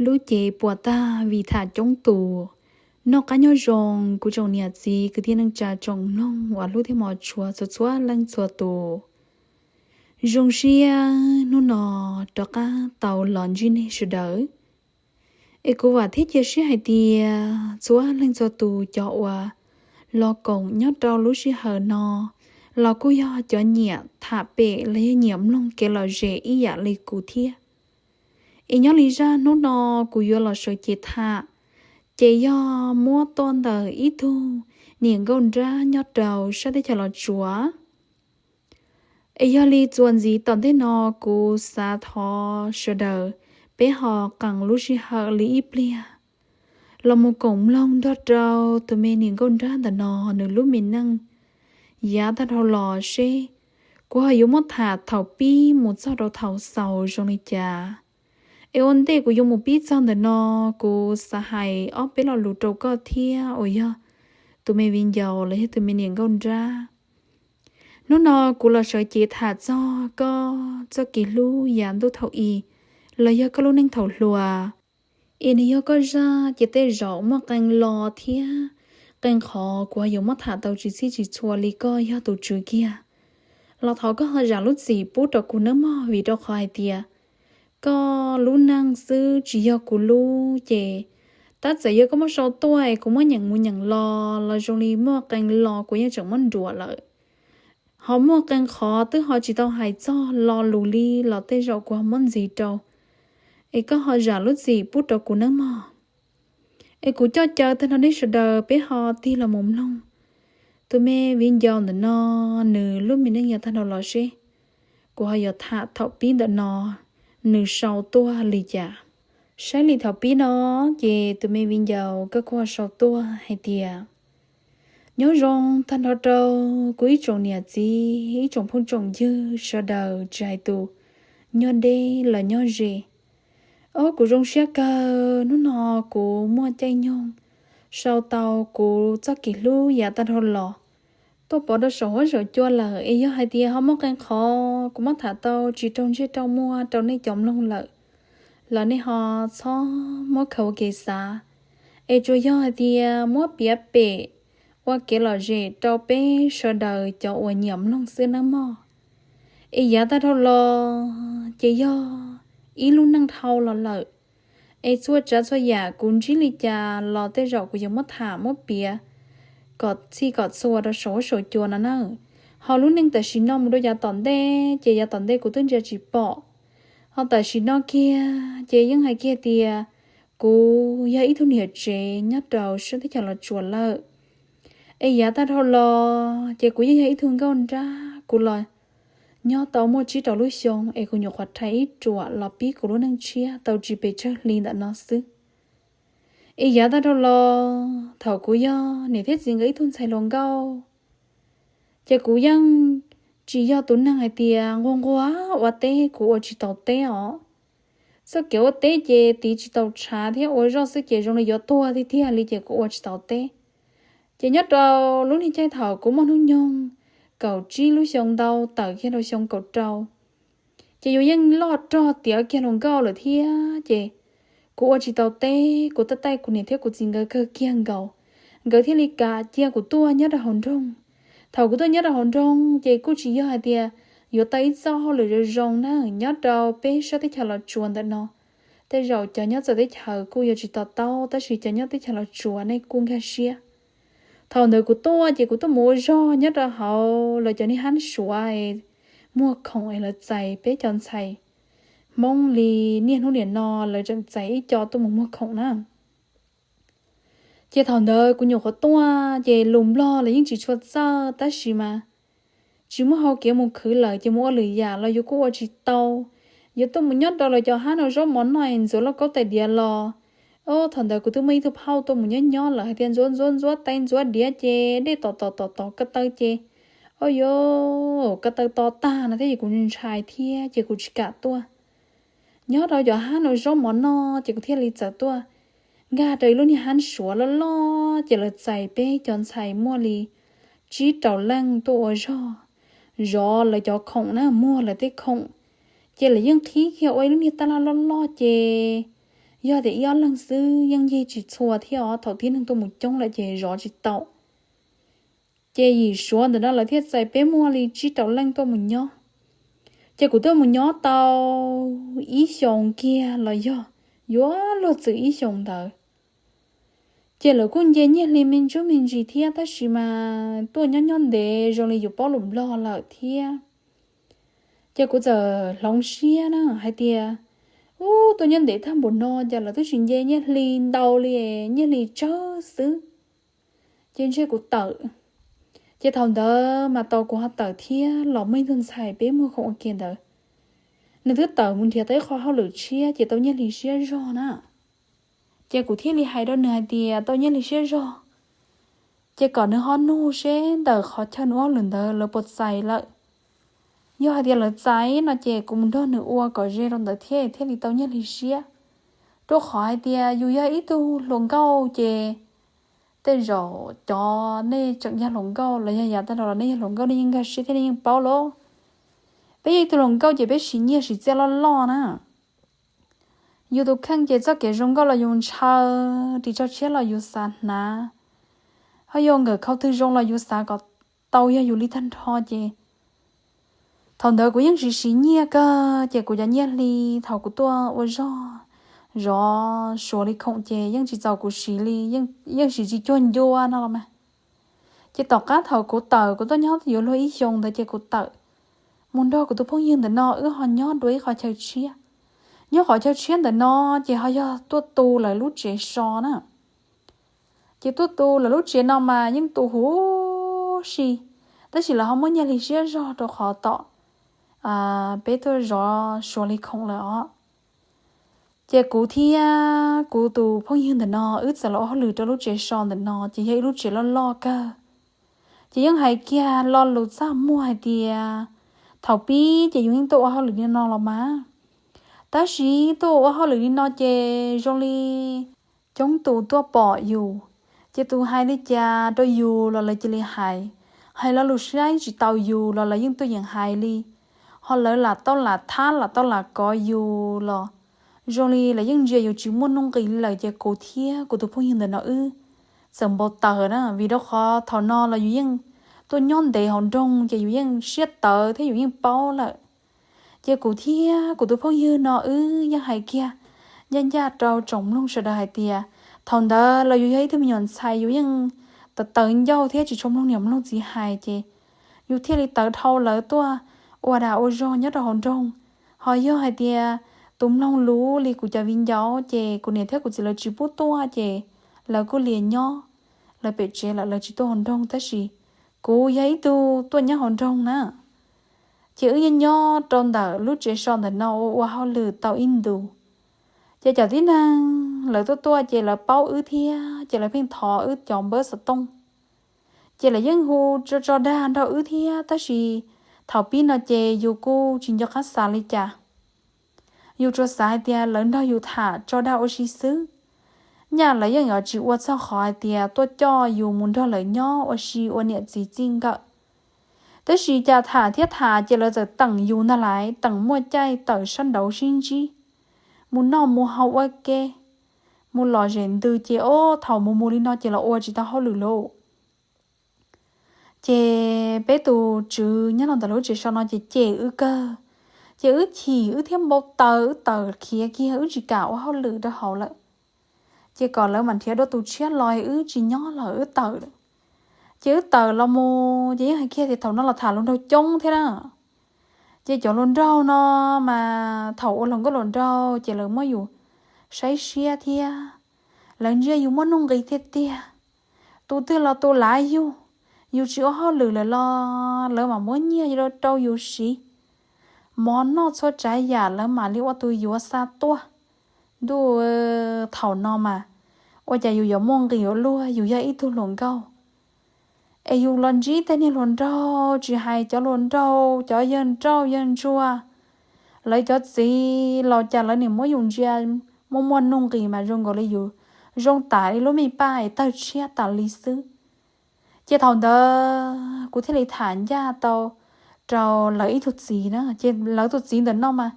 Lub cev puas tag vim tham coob tus. Noj qab nyob zoo kuv tsoom niam txiv kwv tij neej tsa tsoom mloog uas hlub thiab hmov tshua txhua txhua leej txhua tus. Zoo siab hnub no rov qab tau los ntsib nej sawv daws. Es kuv vam thiab cia siab hais tias txhua leej txhua tus cov uas los koom nyob rau lub sij hawm no los kuj yog cov nyiam tham pem los yog nyiam mloog kev lom zem ib yam li kuv thiab. Es nyob li zaj hnub no kuv yuav los sawv cev tham, ces yog muab tuaj ntawm ib tug niam nkauj nrab nyob rau sab teb chaws Los Tsuas. Es yog li txuas ntxiv tom ntej no kuv xav thov sawv daws peb ho qee lub sij hawm li ib pliag los mus koom mloog nrog rau tus me niam nkauj nrab ntawm no nws lub me neej yav tag dhau los seb kuv ho yuav muab tham thaum pib mus txog rau thaum xaus zoo li cas. Es ua ntej kuv yuav mus pib txog ntawm no, kuv xav hais ob peb lo lus rau koj thiab uas yog tus me viv ncaus los yog tus me niam nkauj nrab. Hnub no kuv los sawv cev tham txog koj txoj kev hlub yav ntuj thaum i los yog koj lub neej thaum hluas. Es nws yog koj zaj ces tej zaum muaj qee lo thiab qee qhov kuv ho yuav muab tham tau tsis txhij tsis txhua li koj yog tus tswv kiag los thov koj ho zam lub txim pub rau kuv nawb mog, vim rau qhov hais tias koj lub neej xwb tsis yog kuv lub ces tab txawm yog koj muab sau tuaj es kuv muab nyeem mus nyeem los los zoo li muaj qee lo kuv yeej tseem muab nruam lawm. Ho muaj qee qhov twb ho tsis tau hais txog lo lus li los tej zaum kuv ho muab ntxiv rau. Es koj ho zam lub txim pub rau kuv nawb mog. Es kuv coj caw tag nrho nej sawv daws peb ho tig los mus mloog tus me viv ncaus ntawm no nws lub me neej yav tag dhau los seb kuv ho yuav tham thaum pib ntawm no nws sau tuaj li cas. Saib li thaum pib no ces tus me viv ncaus koj kuj ho sau tuaj hais tias, nyob zoo tag nrho rau kuv ib tsoom niam txiv ib tsoom phooj tsoom ywg sawv daws tsis hais tus nyob deb los nyob ze. Ob, kuv zoo siab kawg hnub no kuv muaj caij nyoog sau tau kuv txoj kev hlub yav tag dhau los tuaj pov rau saum huab saum cua lawm. Es yog hais tias ho muaj qee qhov kuv muab tham tau tsis raug ntsej raug muag rau nej cov mloog lawm los nej ho txhob muab khaws ua kev xav. Es tsuas yog hais tias muab piav pem ua kev lom zem rau peb sawv daws cov uas nyiam mloog xwb nawb mog. Es yav tag dhau los ces yog ib lub neej dhau los lawm. Es txhua tsav txhua yam kuv ntsib li cas los tej zaum kuv yuav muab tham muab piav kom txhij kom txhua rau saum huab saum cua no na. Ho lub neej tam sim no mus rau yav tom ntej ces yav tom ntej kuv twb ntsia tsis pom. Ho tam sim no kiag ces yeej hais kiag tias kuv yog ib tug niam tsev nyob rau sab teb chaws Los Tsuas lawm. Es yav tag dhau los ces kuv yeej yog ib tug nkauj nrab, kuv los nyob tau muaj tsib rau lub xyoo es kuv nyuam qhuav rhais ib ruam los pib kuv lub neej tshiab tau tsis pes tsawg hli ntawm no xwb. Es yav tag dhau los thaum kuv yog niam thiab txiv nkawd ib tug ntxhais hluas nkauj, ces kuv yeej tsis yog tus neeg hais tias nquag nquag ua teb, kuv ua tsis tau teb os. Txoj kev ua teb ces tiv tsis tau tshav thiab ua zoj xwb ces zoo li yuav tuag tiag tiag li ces kuv ua tsis tau teb. Ces nyob rau lub niag caij thaum kuv muaj hnub nyoog kaum tsib lub xyoo ntau tawm kiag rau xyoo kaum rau, ces yus yeej loj rog tiav kiag hluas nkauj lawm thiab ces kuv ua tsis tau teb, kuv taij taij kuv niam thiab kuv txiv nkawd kawg kiag nkaus, nkawd thiaj li kam cia kuv tuaj nyob rau hauv nroog. Thaum kuv tuaj nyob rau hauv nroog ces kuj tsis yog hais tias yuav tau ib txoj hauj lwm zoo zoo na, nyob rau peb sab teb chaws Los Tsuas ntawm no. Tej zaum cov nyob txawv teb chaws kuj yuav tsis to taub, tab sis cov nyob teb chaws Los Tsuas nej kuj nkag siab. Thaum ntawd kuv tuaj ces kuv tuaj mus ua zog nyob rau hauv lawv cov niag hab suav muag khoom es lawv txais peb cov ntxhais Hmoob li niaj hnub niam no lawv tseem txais ib co tuaj mus muag khoom na. Ces thaum ntawd kuv nyuam qhuav tuaj ces lus Nplog los yeej tsis tshua txawj tab sis mas tsis muaj hau kev mus khwv lawm ces mus ua lwm yam los yus kuj ua tsis tau. Yuav tuaj mus nyob rau lawv cov hab no zaub mov noj es ntxuav lauj kaub tais diav los, o, thaum ntawd kuv twb muaj ib tug phauj tuaj mus nyob nyob lawm hais tias ntxuav ntxuav ntxuav tais ntxuav diav ces dej tom tom tom tom ko taw ces, o, yuav ko taw to tag no thiab ces kuv ntshai thiab ces kuv tsis kam tuaj. Nyob rau cov hab no zaub mov noj ces kuv thiaj li txawm tuaj nkag rau ib lub niag hab suav loj loj ces lawv txais peb cov ntxhais muaj li tsib rau leej tuaj ua zog, zov lawv cov khoom na, muag lawv tej khoom. Ces lawv yeej qhib kiag ua ib lub niag taj laj loj loj ces Yog tias ib ob leeg xwb yeej yig tsis txhua thiab os, thaum tib neeg tuaj mus coob lawm ces zov tsis tau. Ces yim suav ntawm no lawv thiaj txais peb muaj li tsib rau leej tuaj mus nyob. Ces kuv tuaj mus nyob tau ib xyoos kiag los yog yuav luag txwm ib xyoos ntawd. Ces lawv kuj nce nyiaj hli me ntsuj me ntsis thiab, tab sis mas tuaj nyob nyob ntev zoo li yus paub lus Nplog lawm thiab. Ces kuv txawm hloov siab na hais tias, ub, tuaj nyob ntev tag npaum no ces lawv twb tsis nce nyiaj hli ntau li, nyiaj hli tsawg xwb. Ces ntshe kuv tawm. Ces thaum ntawd mas tau kuv ho tawm thiab los muaj ib tug ntxhais peb muag khoom ua ke ntawd, nws twb tawm mus nrhiav tau ib qho hauj lwm tshiab ces tau nyiaj hli siab zog na. Ces kuv thiaj li hais rau nws hais tias tau nyiaj hli siab zog, ces kom nws ho nug seb ntawm qhov chaw nws ua hauj lwm ntawd lawv puas txais lawm. Yog hais tias lawv txais no ces kuv mus nrog nws ua kom ze rau ntawd thiab thiaj li tau nyiaj hli siab. Rau qhov hais tias yus yog ib tug hluas nkauj ces tej zaum cov nej tseem yog hluas nkauj los yog yav tag los nej yog hluas nkauj nej yeej nkag siab thiab nej yeej paub lauj. Peb yog ib tug hluas nkauj ces peb siv nyiaj siv txiaj loj loj na. Yus tus kheej ces txoj kev zoo nkauj los yus ntshaw, ris tsho tshiab los yus xav hnav, ho yog nkawm khau twg zoo los yus xav kom tau yog yus li tag nrho ces thaum ntawd kuv yeej siv siv nyiaj kawg ces kuv cov nyiaj hli thaum kuv tuaj ua zog zov suav li khoom ces yeej tsis txaus kuv siv li, yeej siv tsis cuag ncua no los mas. Ces tom qab thaum kuv tawm kuv tuaj nyob yuav luag ib xyoos ntawd ces kuv tawm mus nrog kuv tus phooj ywg ntawm no wb ho nyob dua ib qhov chaw tshiab. Nyob qhov chaw tshiab ntawm no ces ho yog tuaj tu lawv lub tsev so na. Ces tuaj tu lawv lub tsev no mas yeej tu huv si, tab sis lawv ho muab nyiaj hli siab zog rau qhov tom peb tuaj zov suav li khoom lawm os. Ces kuv thiab kuv tus phooj ywg ntawm no wb txawm los ua hauj lwm rau lub tsev so ntawm no ces yog ib lub tsev loj loj kawg. Ces yeej hais kiag lo lus txaj muag hais tias thaum pib ces yus yeej tuaj ua hauj lwm li no los mas, tab sis tuaj ua hauj lwm li no ces zoo li coob tus tuaj pom yus, ces tus hais li cas rau yus los lawv cia li hais, hais lo lus saib tsis taus yus los lawv yeej tuaj yeem hais li, ho lawv lam tau lam thab lam tau lam kov yus los zoo li lawv yeej ntsia yus tsis muaj nuj nqis li lawm. Ces kuv thiab kuv tus phooj ywg ntawm no wb txawm npau taws na, vim rau qhov thaum no los yus yeej tuaj nyob ntev hauv nroog ces yus yeej siab tawv thiab yus yeej paub lawm. Ces kuv thiab kuv tus phooj ywg no wb yeej hais kiag ncaj ncaj rau tsoom mloog sawv daws hais tias thaum ntawd los yus yog ib tug me nyuam ntxhais yus yeej tawv tawv ncauj thiab tsis tshua mloog niam mloog txiv hais ces yus thiaj li tawv dhau lawv tuaj ua dag ua zog nyob rau hauv nroog. Ho yog hais tias tus mloog luv li kuv cov viv ncaus ces kuv niam thiab kuv txiv lawv tsis pub tuaj ces lawv kuj lias nyob lawv pem tsev lawm lawv tsis tuaj hauv nroog, tab sis kuv yog ib tug tuaj nyob hauv nroog na. Ces wb yeej nyob rau ntawm lub tsev so ntawm no ua ua hauj lwm tau ib ntus. Ces cov tib neeg lawv tuaj tuaj ces lawv paub wb thiab ces lawv pheej thov wb cov npawb xov tooj. Ces lawv yeej hu tso tso dag nrog wb thiab, tab sis thaum pib no ces yus kuj tsis nco qab xav li cas. Yus tsuas xav hais tias lawv nrog yus tham tso dag ua si xwb, nyaj lawv yeej yuav tsis ua txog qhov hais tias tuaj coj yus mus nrog lawv nyob ua si ua niam txiv txij nkawm. Tab sis cas tham thiab tham ces lawv txawm teem yus ntag lais, teem muaj caij tawm sab nraud sib ntsib, mus noj mus haus ua ke, mus lom zem ntws ces ob thaum mus mus li no ces los ua tsis tau hauj lwm lauj. Ces peb tus tswv nyob los ntawm lub tsev so no ces cem wb kawg, ces wb chim wb thiab npau taws wb tawm khiav kiag wb tsis kam ua hauj lwm rau hauv lawm. Ces kom lawv mam nrhiav dua tus tshiab los wb tsis nyob lawm wb tawm. Ces wb tawm los mus ces yeej hais kiag tias thaum no los tham hluas nraug coob thiab na. Ces cov hluas nraug no mas thaum ua hluas nkauj hluas nraug ces lawv muab yus saib siab thiab, lawv ntsia yus muaj nuj nqis tiag tiag. Tus twg los tus lav yug, yus tsis ua hauj lwm lawm los lawv mam muab nyiaj rau yus siv, mov noj txhua tsav yam lawv mam li ua tus yuav xa tuaj. Ntuj, thaum no mas ua cas yus yuav muaj nqis ua luaj, yus yog ib tug hluas nkauj es yus los ntsib tej niag hluas nraug, tsis hais cov hluas nraug, cov yawg nrauj yawg ntsuag, lawv cov txiv los cas lawv nim muab yus ntsia muaj muaj nuj nqis mas zoo nkaus li yus zoo tam li lub me paj es tawg tshiab tas li xwb. Ces thaum ntawd kuv thiaj li tham ncaj tau rau lawv ib tug txiv na, ces lawv tus txiv ntawm no mas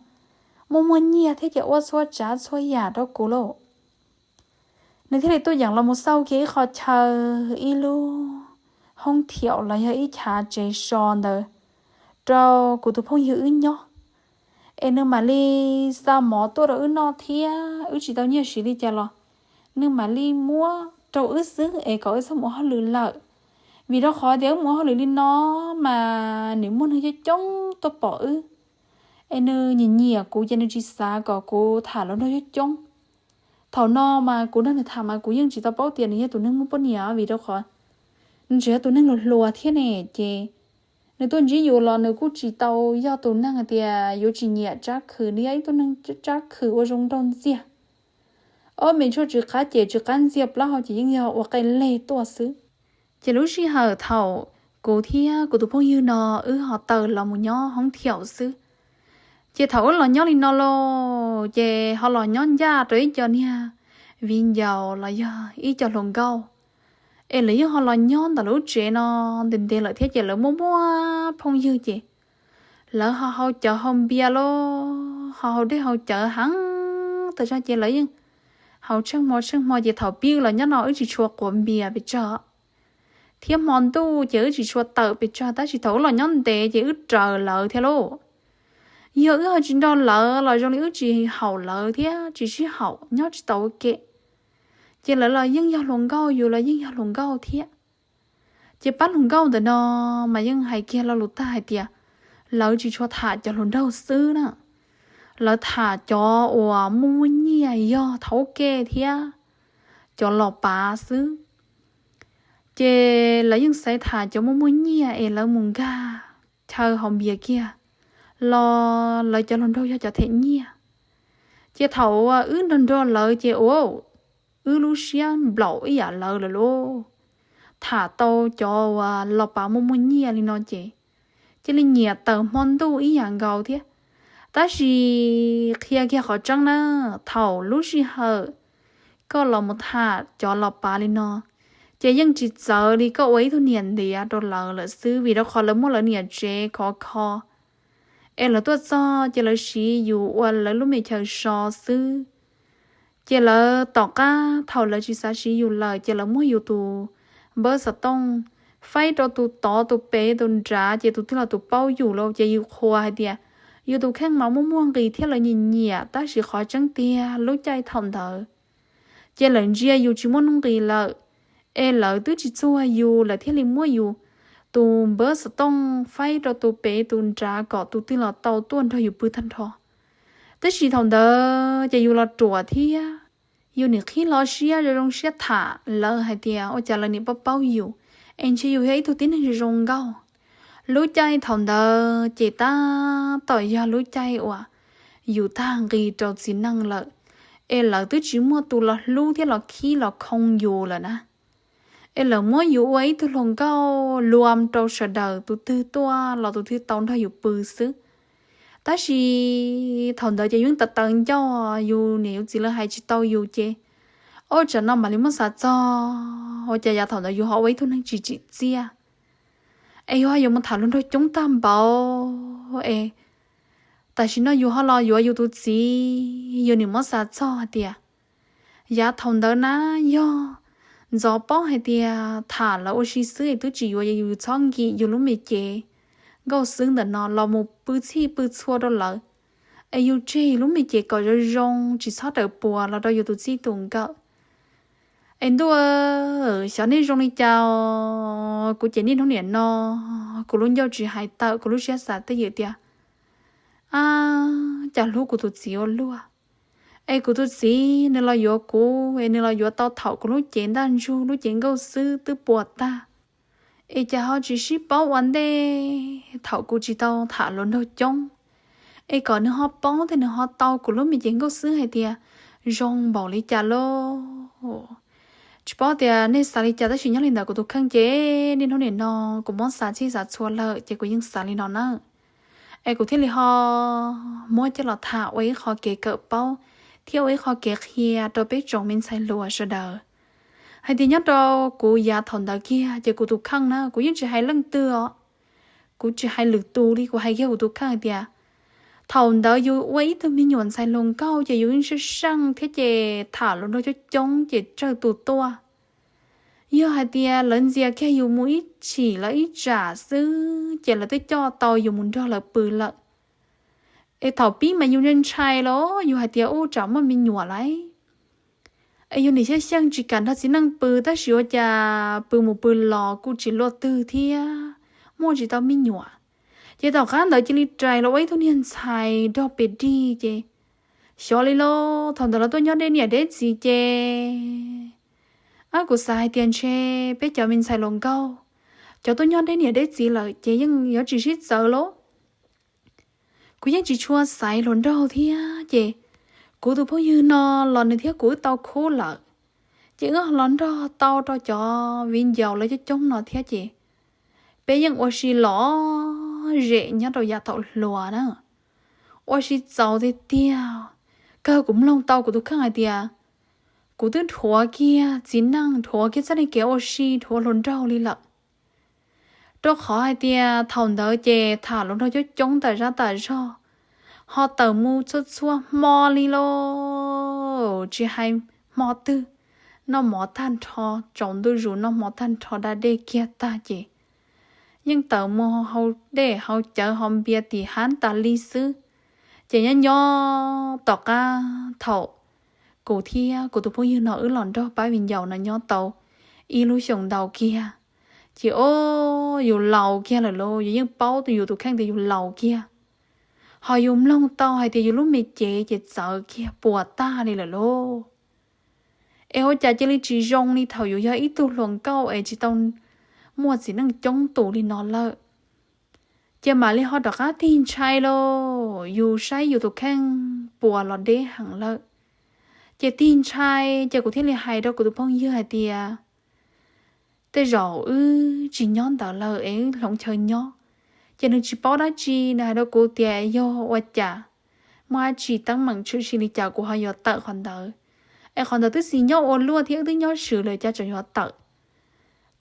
muaj muaj nyiaj thiab ces ua txhua tsav txhua yam rau kuv lauj. Nws thiaj li tuaj yeem los mus xauj kiag ib qho chaw, ib lub hoob thiaum los yog ib chav tsev so ntawd rau kuv tus phooj ywg wb nyob. Es nws mam li xa mov tuaj rau wb noj thiab wb tsis tau nyiaj siv li cas los nws mam li muab rau wb xwb es kom wb txhob mus ua hauj lwm lawm. Vim rau qhov tias wb mus ua hauj lwm li no mas nws muaj neeg coob coob tuaj pom wb. Es nws nyiam nyiam kuv ces nws tsis xav kom kuv tham hluas nraug coob coob. Thaum no mas kuv nrog nws tham mas kuv yeej tsis tau paub tias nws yog tus neeg muaj poj niam vim rau qhov nws tseem yog tus neeg hluas hluas thiab ne. Ces nws tuaj ntsib yus los nws kuj tsis tau yog tus neeg hais tias yuav tsis nyiam tsab khwm, nws yog ib tug neeg tsab khwm ua zoo nraug ntxiag. Ob me tshuaj tsw qab ces tsw qab ntxiag, plaub hau ces yeej yog ua qe leg tuaj xwb. Ces lub sij hawm thaum kuv thiab kuv tus phooj ywg no wb ho tawm los mus nyob hoob thiaum xwb, ces thaum wb los nyob li no lauj ces ho los nyob ncaj rau ib co niag viv ncaus los yog ib co hluas nkauj, es lawv yeej ho los nyob ntawm lub tsev no ntev ntev lawm thiab ces lawv muaj muaj phooj ywg ces lawv ho haus cawv haus npias lauj, ho haus dej haus cawv heev tas zog ces lawv yeej haus tsheej hmo tsheej hmo ces thaum pib wb los nyob no wb tsis tshua quav npias pes tsawg thiab hmo ntuj ces wb tsis tshua tawm pes tsawg, tab sis thaum wb los nyob ntev ces wb raws lawv thiab lauj. Yog wb ho tsis nrog lawv los zoo li wb tsis haum lawv thiab tsis sib haum nyob tsis tau ua ke. Ces lawv los yeej yog hluas nkauj, yus los yeej yog hluas nkauj thiab. Ces pab hluas nkauj ntawm no mas yeej hais kiag lo lus tag hais tias lawv tsis tshua tham cov hluas nraug xwb na, lawv tham cov uas muaj muaj nyiaj yog thaub ke thiab cov los pav xwb. Ces lawv yeej xaiv tham cov muaj muaj nyiaj es lawv mus nkag chaw haus npias kiag los lawv cov hluas nraug yog cov them nyiaj. Ces thaum wb nrog nrog lawv ces ua wb lub siab nplaum ib yam lawv lawm lauj. Tham tau cov uas los pav muaj muaj nyiaj li no ces cia li nyiam tawm hmo ntuj ib yam nkaus thiab. Tab sis qhia kiag qhov tseeb na, thaum lub sij hawm koj los mus tham cov los pav li no ces yeej tsis txawv li koj ua ib tug niam ntiav rau lawv lawm xwb, vim rau qhov lawv muaj lawv niam tsev khov kho. Es lawv tuaj txog ces lawv siv yus ua lawv lub me chaw so xwb. Ces lawv tom qab thaum lawv tsis xav siv yus lawm ces lawv muab yus tus npawb xov tooj faib rau tus tod tus pem tus nrad ces tus twg los tus paub yus lawm ces yus qhuas hais tias yus tus kheej mas muaj muaj nqis thiab lawv nyiam nyiam, tab sis qhov tseeb tiag lub caij thaum ntawd ces lawv ntsia yus tsis muaj nuj nqis lawm, es lawv twb tsis txuag yus lawv thiaj li muab yus tus npawb xov tooj faib rau tus pem tus nrad kom tus twg los tau tuaj nrog yus pw tag nrho. Tab sis thaum ntawd ces yus los ruam thiab, yus nim qhib hlo siab zoo zoo siab tham lawv hais tias ua cas lawv nim paub paub yus, es ntshe yus yog ib tug tib neeg zoo zoo nkauj. Lub caij thaum ntawd ces tab tom yog lub caij uas yus tag nqis rau txiv neej lawm, es lawv twb tsis muaj tus los hlub thiab los khib los khoo yus lawm na. Es lawv muab yus ua ib tug hluas nkauj luam rau sawv daws, tus twg tuaj los tus twg tau nrog yus pw xwb. Tab sis thaum ntawd ces yus yeej tawv tawv ncauj, yus niam yus txiv lawv hais tsis tau yus ces, ua tsam no mam li muab xav txog ua cas yav thaum ntawd yus ho ua ib tug neeg tsis tsim txiaj, es yus ho yuav mus tham hluas nraug coob tag npaum es tam sim no yus ho los yuav yus tus txiv, yus nim muab xav txog hais tias yav thaum ntawd na yog ntxov paub hais tias tham lawv ua si xwb es twb tsis yuav, yus txhob nkim yus lub me cev nkauj xwb ntawm no los mus pw txhij pw txhua rau lawv, es yus tseg yus lub me cev kom zoo zoo tsis txhob raws puas los rau yus tus txij tus nkawm. Es ntuj, xyov nej zoo li cas, kuv ces niaj hnub niam no kuv lub ncauj tsis hais tawm, kuv lub siab xav twj ywm tias, ab, cas hlub kuv tus txiv ua luaj. Es kuv tus txiv nws los yuav kuv es nws los yuav tau thaum kuv lub cev ntaj ntsug lub cev nkauj xwb twb puas tag, es cas ho tsis sib paub ua ntej thaum kuv tsis tau tham hluas nraug coob, es kom nws ho paub thiab nws ho tau kuv lub me cev nkauj xwb hais tias zoo npaum li cas lauj. Tsis paub tias nej xav li cas tab sis nyob li ntawm kuv tus kheej ces niaj hnub nim no kuv muab xav txhij xav txhua lawm ces kuv yeej xav li no na. Es kuv thiaj li ho muab coj los tham ua ib qho kev kawm paub thiab ua ib qho kev qhia rau peb tsoom me ntxhais hluas sawv daws hais tias nyob rau kuv yav thaum ntawd kiag ces kuv tus kheej na kuv yeej tsis hais leej twg os, kuv tsis hais lwm tus li, kuv hais kiag kuv tus kheej hais tias Thaum ntawd yus ua ib tug me nyuam ntxhais hluas nkauj ces yus yeej sab seej thiab ces tham hluas nraug coob coob ces tsawg tus tuaj. Yog hais tias lawv ntxias kiag yus mus ib chim lawv ib tsam xwb ces lawv twb coj tau yus mus nrog lawv pw lawm. Es thaum pib mas yus ntshai ntshai los yus hais tias ua tsam muaj me nyuam lawm. Es yus nim xyeej xyeej tsis kam nrog txiv neej pw tab sis ua cas pw mus pw los kuj tsis luaj twg thiab muaj tsis tau me nyuam. Ces tom qab ntawd cia li rais los ua ib tug niag ntxhais nrog pes dig ces xyov li lauj, thaum ntawd los tuaj nyob deb niam deb txiv ces, ab, kuv xav hais tias ntshe peb cov me ntxhais hluas nkauj, cov tuaj nyob deb niam deb txiv lawm ces yeej yuav tsis sib txawv lauj. Kuv yeej tsis tshua xaiv hluas nraug thiab ces kuv tus phooj ywg no los nws thiab kuv wb tau khub lawm, ces wb los nrog tau rau cov viv ncaus lawv coob coob no thiab ces peb yeej ua si lom zem nyob rau yav thaum hluas na. Ua si txaus tiag tiag, kawg kuv mloog tau kuv tus kheej hais tias kuv twb dhuav kiag txiv neej, dhuav kiag txoj kev ua si, dhuav hluas nraug li lawm. Rau qhov hais tias thaum ntawd ces tham hluas nraug coob coob tas zab tas zog, ho tawm mus txhua txhua hmo li lauj, tsis hais hmo twg, noj mov tag nrho, tsaus ntuj zus noj mov tag nrho da dej kiag tag ces yeej tawm mus haus dej haus cawv haus npias tim hab tas li xwb. Ces nyob nyob tom qab thaum kuv thiab kuv tus phooj ywg no wb los nrog pab viv ncaus no nyob tau ib lub xyoos ntau kiag, ces o, yus laus kiag lawm lauj, yus yeej paub yus tus kheej tias yus laus kiag, ho yus mloog tau hais tias yus lub me cev ces txawv kiag puas tag li lawm lauj. Es ua cas cia li tsis zoo li thaum yus yog ib tug hluas nkauj es tsis tau muaj txiv neej coob tus li no lawm. Ces mam li ho rov qab tig ntshai lauj, yus saib yus tus kheej puas los deb heev lawm. Ces tig ntshai ces kuv thiaj li hais rau kuv tus phooj ywg hais tias tej zaum wb tsis nyob ntawd lawm es wb hloov chaw nyob. Ces nws tsis paub dab tsi, nws hais rau kuv tias yog ua cas, muaj dab tsi teeb meem tshwm sim li cas kuv ho yuav tawm qhov ntawd, es qhov ntawd twb tsis nyob ua luaj thiab wb twb nyob swm lawm cas tseem yuav tawm.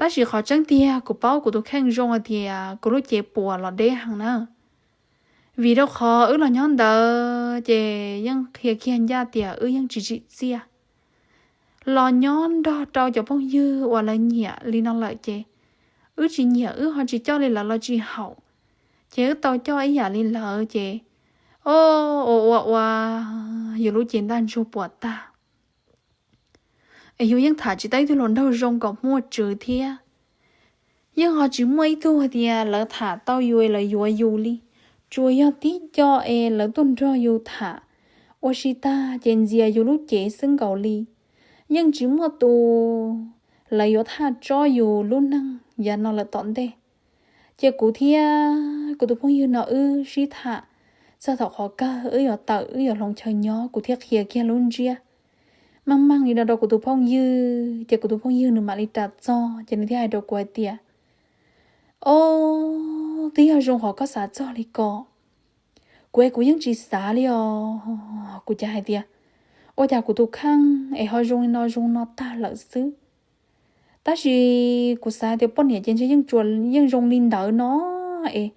Tab sis qhov tseeb tiag kuv paub kuv tus kheej zoo hais tias kuv lub cev puas los deb heev na. Vim rau qhov wb los nyob ntawd ces yeej qhia kiag ncaj tias wb yeej tsis tsim txiaj. Los nyob nrog rau cov phooj ywg uas lawv nyiam li no lawm ces wb tsis nyiam, wb ho tsis coj li lawv los tsis haum, ces wb tau coj ib yam li lawv ces, o, ua ua ua, yus lub cev ntaj ntsug puas tag. Es yus yeej tham tsis tau ib tug hluas nraug zoo kom muaj tswv thiab. Yeej ho tsis muaj ib tug hais tias lawv tham tau yus es lawv yuav yus li, tsuas yog tib co es lawv tuaj nrog yus tham ua si tag ces ntxias yus lub cev xwb nkaus li. Yeej tsis muaj tus lawv yuav thaj tsob yus lub neej yav no lawm tom ntej. Ces kuv thiab kuv tus phooj ywg no wb sib tham txog thaum qhov kawg wb yuav tawm wb yuav hloov chaw nyob, kuv thiaj qhia kiag lub ntsiab meej meej li no rau kuv tus phooj ywg, ces kuv tus phooj ywg nws mam li ras txog ces nws thiaj hais rau kuv hais tias, o, twb yog zoo qhov koj xav txog li ko. Kuv es kuv yeej tsis xav li os. Kuv cas hais tias, ua cas kuv tus kheej es ho zoo li no zoo no tag lawm xwb. Tab sis kuv xav tias poj niam ces ntshe yeej tsuas yeej zoo li ntawd no es,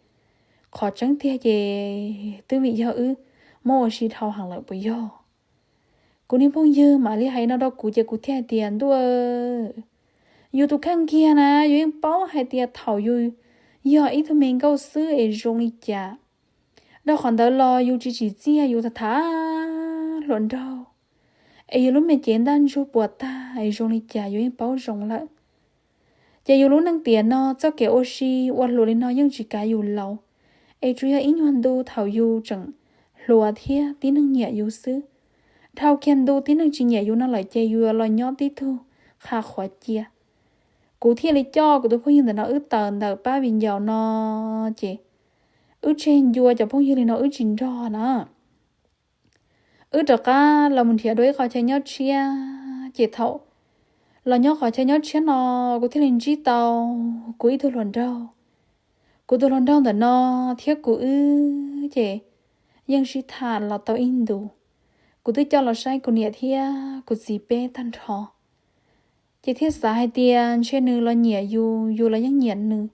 qhov tseeb tiag ces twb vim yog wb muab ua si dhau heev lawm puas yog? Kuv niag phooj ywg mam li hais no rau kuv ces kuv thiaj hais tias, ntuj, yus tus kheej kiag na, yus yeej paub hais tias thaum yus yog ib tug me nkauj xwb es zoo li cas. Rau qhov ntawd los yus tsis tsim txiaj, yus tham tham hluas nraug es yus lub me cev ntaj ntsug puas tag es zoo li cas yus yeej paub zoo lawm. Ces yus lub neej tiam no txoj kev ua si ua hluas li no yeej tsis kav yus laus, es tsuas yog ib nyuag ntu thaum yus tseem hluas thiab tib neeg nyiam yus xwb. Dhau kiag ntu tib neeg tsis nyiam yus no lawm ces yus yuav los nyob tib tug qha qhuav cia. Kuv thiaj li coj kuv tus phooj ywg ntawm no wb tawm ntawm pab viv ncaus no, ces wb tseg ncua cov phooj ywg li no wb tsis nrog na. Wb rov qab los mus nrhiav dua ib qhov chaw nyob tshiab, ces thaum los nyob qhov chaw nyob tshiab no, kuv thiaj li ntsib tau kuv ib tug hluas nraug. Kuv tus hluas nraug ntawm no thiab kuv wb ces yeej sib tham los tau ib ntus. Kuv twb coj los saib kuv niam thiab kuv txiv peb tag nrho, ces thiaj xav hais tias ntshe nws los nyiam yus, yus los yeej nyiam nws.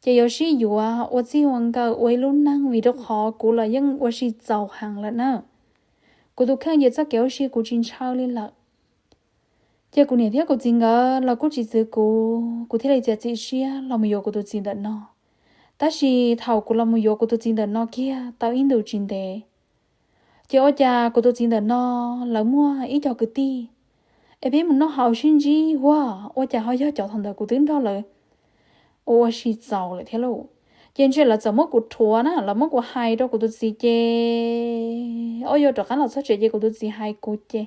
Ces yuav sib yuav ua txij ua nkawm ua ib lub neej vim rau qhov kuv los yeej ua si txaus heev lawm na. Kuv tus kheej ces txoj kev ua si kuv tsis ntshaw li lawm. Ces kuv niam thiab kuv txiv nkawd los kuj tsis txwv kuv, kuv thiaj li txiav txim siab los mus yuav kuv tus txiv ntawm no. Tab sis thaum kuv los mus yuav kuv tus txiv ntawm no kiag tau ib ntus tsis ntev, ces ua cas kuv tus txiv ntawm no lawv muaj ib co kwv tij es peb mus noj haus sib ntsib, ua, ua cas ho yog cov thaum ntawd kuv twb nrog lawv ua ua si txaus lawm thiab lauj. Ces ntshe lawv txawm muab kuv rhuav na, lawv muab kuv hais rau kuv tus txiv ces, o, yuav rov qab los txog tsev ces kuv tus txiv hais kuv ces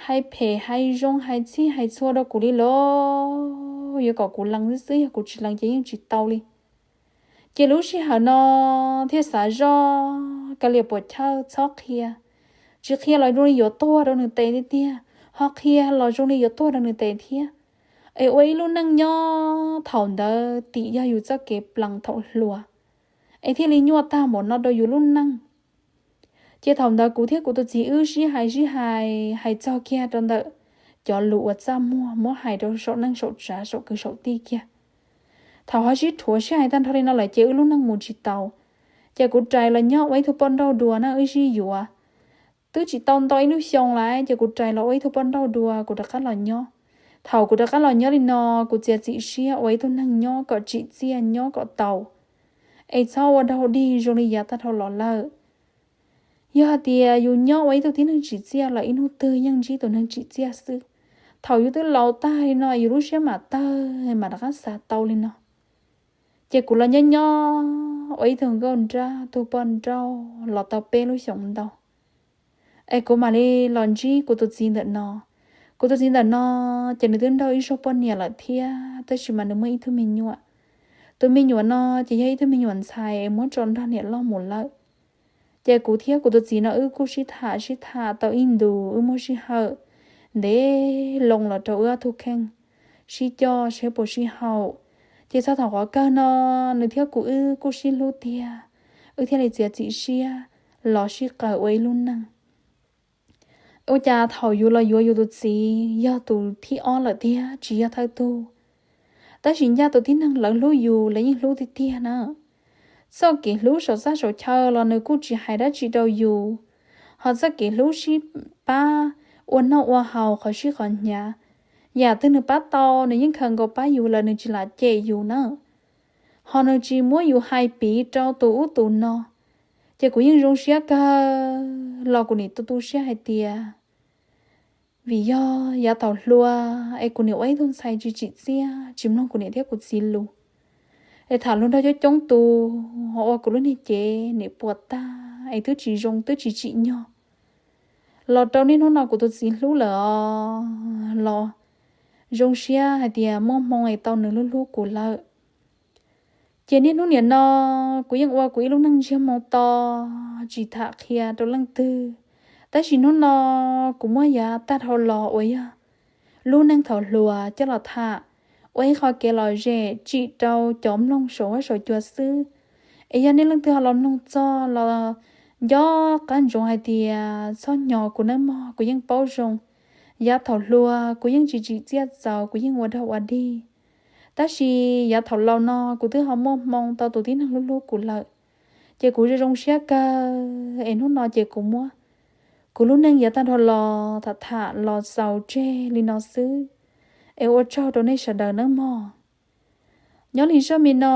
hais phem hais zoo hais txhij hais txhua rau kuv li los yuav kom kuv lees xwb xwb, yog kuv tsis lees ces yeej tsis tau li. Ces lub sij hawm no thiaj xav zoj kav liam puas chawj txhob qhia. Tsis qhia los zoo li yuav tuag rau nws tes tiag tiag, ho qhia los zoo li yuav tuag rau nws tes thiab. Es ua ib lub neej nyob thaum ntawd tim yog yus txoj kev plees thaum hluas, es thiaj li nyuaj tag npaum no rau yus lub neej. Ces thaum ntawd kuv thiab kuv tus txiv wb sib hais sib hais, hais txog kiag rau ntawm cov lus uas txaj muag muab hais rau saum neej saum tsav saum kwv saum tij kiag. Thaum ho sib rhuav sib hais tag nrho li no lawm ces wb lub neej mus tsis tau. Ces kuv rais los nyob ua ib tug poj nrauj dua na, wb sib yuav twb tsis tau nto ib lub xyoo lawm ces kuv rais los ua ib tug poj nrauj dua kuv rov qab los nyob. Thaum kuv rov qab los nyob li no, kuv txiav txim siab ua ib tug neeg nyob kom tsim txiaj nyob kom tau, es txhob ua dog dig zoo li yav tag dhau los lawm. Yog hais tias yus nyob ua ib tug tib neeg tsim txiaj los ib hnub twg yeej ntsib tus neeg tsim txiaj xwb. Thaum yus twb laus tag li no yus lub siab mam tawg mam rov qab xav tau li no. Ces kuv los nyob nyob ua ib tug nkauj nrab tug poj nrauj los tau peb lub xyoos ntau, es kuv mam li los ntsib kuv tus txiv ntawm no. Kuv tus txiv ntawm no ces nws twb nrauj ib zaug poj niam lawm thiab, tab sis mas nws muaj ib tug me nyuam. Tus me nyuam no ces yog ib tug me nyuam ntxhais es muab tso nrog niam loj mus lawm. Ces kuv thiab kuv tus txiv no wb kuj sib tham sib tham tau ib ntus, wb muaj sij hawm ntev loo los rau wb ob tug kheej sib coj seb puas sib haum. Ces txog thaum qhov kawg no nws thiab kuv wb kuj sib hlub tiag, wb thiaj li txiav txim siab los sib qawm ua ib lub neej. Ua cas thaum yus los yuav yus tus txiv yog tus thib ob lawm tiag, tsis yog thawj tug, tab sis ncaj tus tib neeg lawv hlub yus lawv yeej hlub tiag tiag na. Txoj kev hlub saum txaj saum chaw los nws kuj tsis hais dab tsi rau yus, ho txoj kev hlub sib pab ua noj ua haus qhov sib qhov hnyav, yam twg nws pab tau nws yeej khaws nkaus pab yus lawm, nws tsis lam cem yus na, ho nws tsis muab yus hais piv rau tus ub tus no. Ces kuv yeej zoo siab kawg los kuv nim tu tu siab hais tias vim yog yav thaum hluas es kuv nim ua ib tug ntxhais tsis tsim txiaj, tsis mloog kuv niam thiab kuv txiv lus, es tham lus nrog coob coob tus, ho ua kuv lub niag cev nim puas tag es twb tsis zoo twb tsis tsim nyog. Los rau niaj hnub no kuv tus txiv hlub lawm os, los zoo siab hais tias muaj hmoo es tau nws hlub hlub kuv lawm. Ces niaj hnub nim no kuv yeej ua kuv ib lub neej ntsiag moo to, tsis tham qhia rau leej twg. Tab sis hnub no kuv muab yav tag dhau los uas yog lub neej thaum hluas coj los tham ua ib qho kev lom zem tsim rau cov mloog saum huab saum cua xwb. Es yog nej leej twg ho los mloog txog los nco qab ntsoov hais tias txhob nyo kuv nawb mog, kuv yeej paub zoo. Yav thaum hluas kuv yeej tsis tsim txiaj txaus, kuv yeej ua dog ua dig. Tab sis yav thaum laus no kuv twb ho muaj hmoo tau tus tib neeg hlub hlub kuv lawm, ces kuv zoo zoo siab kawg es hnub no ces kuv muab kuv lub neej yav tag dhau los tham tham los xaus tseg li no xwb. Es ua tsaug rau nej sawv daws nawb mog. Nyob li zaj me no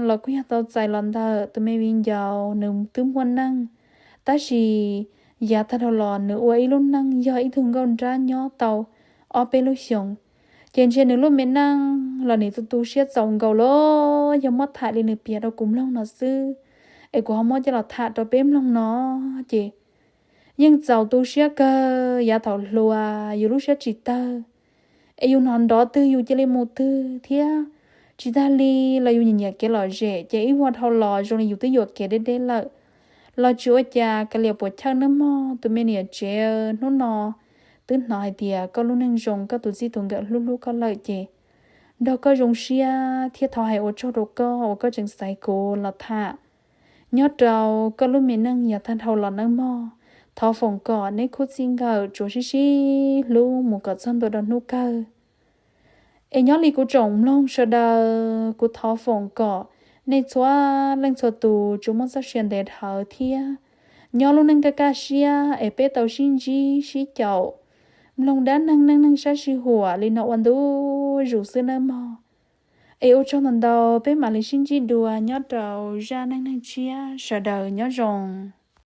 los kuj yog tau txais los ntawm tus me viv ncaus nws twb muaj neej, tab sis yav tag dhau los nws ua ib lub neej yog ib tug nkauj nrab nyob tau ob peb lub xyoos. Ces ntshe nws lub me neej los nws tu tu siab txaus nkaus los yog muab tham li nws piav rau kuv mloog no xwb, es kuv ho muab coj los tham rau peb mloog no. Ces yeej txaus tu siab kawg, yav thaum hluas yus lub siab tsis tawg, es yus hnov nrov twg yus cia li mus twg thiab. Tsis tag li los yus nyiam nyiam kev lom zem ces ib vuag dhau los zoo li yus twb yuam kev deb deb lawm. Los tsis ua cas, kav liam puas chawj nawb mog tus me niam tsev, hnub no twb hnov hais tias koj lub neej zoo, koj tus txij tus nkawm hlub hlub koj lawm ces nrog koj zoo siab thiab thov hais ua tsaug rau koj uas koj tseem xaiv kuv los tham nyob rau koj lub me neej yav tag dhau los nawb mog. Thov foom kom neb khub txij nkawm tsuas sib sib hlub mus kom txog ntua rau hnub kawg. Es nyob li kuv tsoom mloog sawv daws, kuv thov foom kom nej txhua leej txhua tus tsuas muaj txoj sia ntev dhawv thiab nyob lub neej kaj kaj siab es peb tau sib ntsib sib caum mloog dab neeg neej neeg sab sij huam li no ua ntu zus xwb nawb mog. Es ua tsaug ntau ntau, peb mam li sib ntsib dua nyob rau zaj neej neeg tshiab, sawv daws nyob zoo.